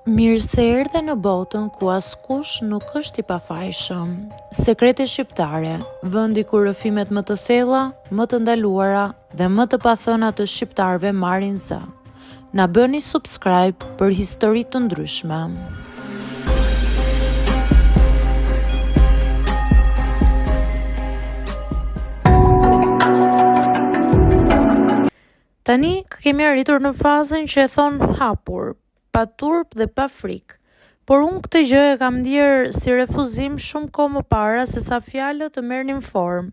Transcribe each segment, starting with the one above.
Mirë se erdhe në botën ku askush nuk është i pafajshëm. Sekrete shqiptare, vendi ku rrëfimet më të thella, më të ndaluara dhe më të pathëna të shqiptarëve marrin zë. Na bëni subscribe për histori të ndryshme. Tani kemi arritur në fazën që e thonë hapur, pa turp dhe pa frikë. Por unë këtë gjë e kam ndjerë si refuzim shumë kohë më para se sa fjalët të merrnin formë.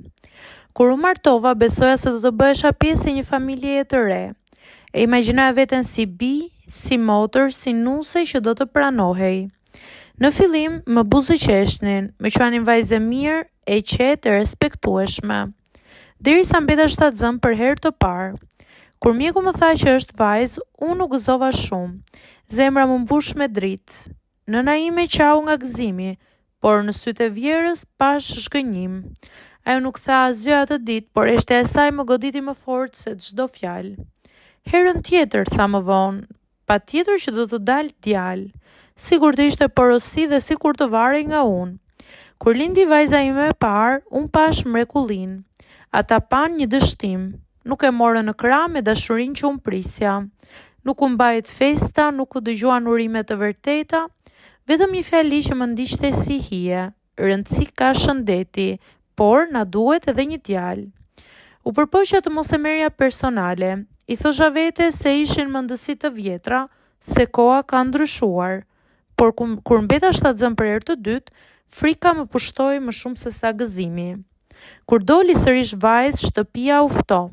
Kur u martova, besoja se do të bëhesha pjesë e një familjeje të re. E imagjinoja veten si bijë, si motër, si nuse që do të pranohej. Në fillim, më buzëqeshnin, më quanin vajzë e mirë, e qetë, e respektueshme. Derisa mbeta shtatzënë për herë të parë. Kur mjeku më tha që është vajzë, unë u gëzova shumë. Zemra m'u mbush me dritë. Nëna ime qau nga gëzimi, por në sytë e vjehrrës pashë zhgënjim. Ajo nuk tha asgjë atë ditë, por heshtja e saj më goditi më fort se çdo fjalë. Herën tjetër, tha më vonë, Patjetër që do të dalë djalë. Sikur të ishte porosi dhe sikur të varej nga unë. Kur lindi vajza ime e parë, unë pashë mrekullinë. Ata panë një dështim. Nuk e morën në krah me dashurinë që unë prisja. Nuk u mbajt festa, nuk u dëgjuan urime të vërteta, vetëm një fjali që më ndiqte si hije. Rëndësi ka shëndeti, por na duhet edhe një djalë. U përpoqa të mos e merrja personale. I thosha vetes se ishin mendësi të vjetra, se koha ka ndryshuar. Por kur mbeta shtatzënë për herë të dytë, frika më pushtoi më shumë sesa gëzimi. Kur doli sërish vajzë, shtëpia u ftoh.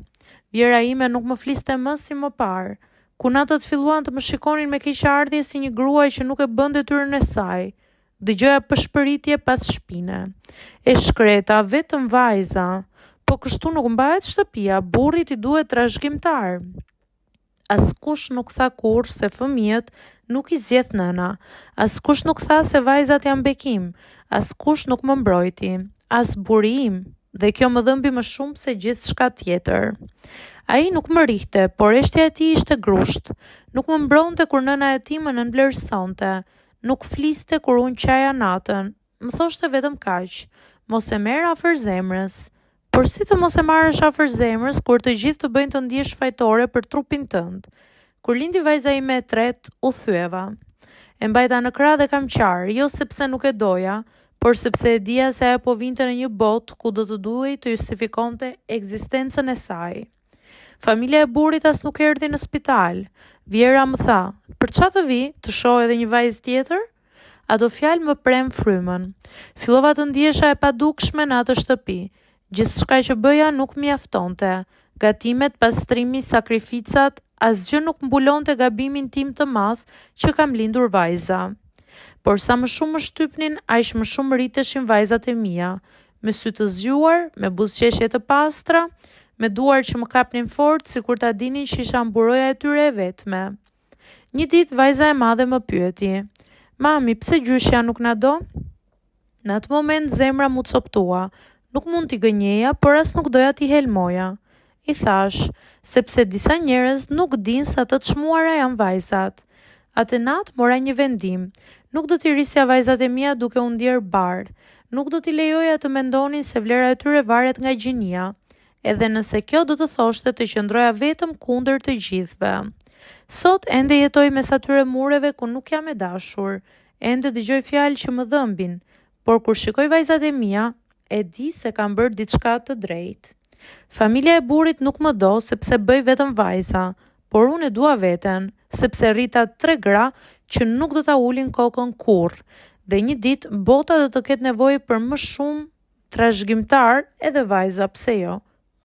Vjehrra ime nuk më fliste më si më parë. Kunatat filluan të më shikonin me keqardhje si një grua që nuk e bën detyrën e saj. Dëgjoja pëshpëritje pas shpine. E shkreta, vetëm vajza. Po kështu nuk mbahet shtëpia, burrit i duhet trashëgimtar. Askush nuk tha kurrë se fëmijët nuk i zgjedh nëna. Askush nuk tha se vajzat janë bekim. Askush nuk më mbrojti. As burri im. Dhe kjo më dhëmbi më shumë se gjithçka tjetër. Ai nuk më rrihte, por heshtja e tij ishte grusht. Nuk më mbronte kur nëna e tij më nënvlerësonte. Nuk fliste kur unë qaja natën, më thoshte vetëm kaq, mos e merr afër zemrës. Por si të mos e marrësh afër zemrës kur të gjithë të bëjnë të ndihesh fajtore për trupin tënd? Kur lindi vajza ime e tretë, u thyeva. E mbajta në krah dhe kam qarë, jo sepse nuk e doja, por sepse e dija se ajo po vinte në një botë ku do të duhej të justifikonte ekzistencën e saj. Familja e burrit as nuk erdhi në spital. Vjehrra më tha, për ça të vij, të shoh edhe një vajzë tjetër? Ato fjalë më prenë frymën. Fillova të ndihesha e padukshme në atë shtëpi. Gjithçka që bëja nuk mjaftonte. Gatimet, pastrimi, sakrificat, asgjë nuk mbulonte gabimin tim të madh që kam lindur vajza. Por sa më shumë më shtypnin, aq më shumë rriteshin vajzat e mia. Me sy të zgjuar, me buzëqeshje të pastra, me duar që më kapnin fort sikur ta dinin që isha mburoja e tyre e vetme. Një ditë vajza e madhe më pyeti: "Mami, pse gjyshja nuk na do?" Në atë moment zemra m'u copëtua. Nuk mund t'i gënjeja, por as nuk doja t'i helmoja. I thashë, sepse disa njerëz nuk dinë sa të çmuara janë vajzat. Atë natë mora një vendim. Nuk do t'i rrisja vajzat e mia duke u ndjerë barrë. Nuk do t'i lejoja të mendonin se vlera e tyre varet nga gjinia, edhe nëse kjo do të thoshte të qëndroja vetëm kundër të gjithëve. Sot ende jetoj mes atyre mureve ku nuk jam e dashur, ende dëgjoj fjalë që më dhëmbin, por kur shikoj vajzat e mia, e di se kam bërë diçka të drejtë. Familja e burrit nuk më do sepse bëj vetëm vajza, por unë e dua veten, sepse rrita tre gra që nuk do ta ulin kokën kurrë dhe një ditë bota do të ketë nevojë për më shumë trashëgimtarë edhe vajza pse jo.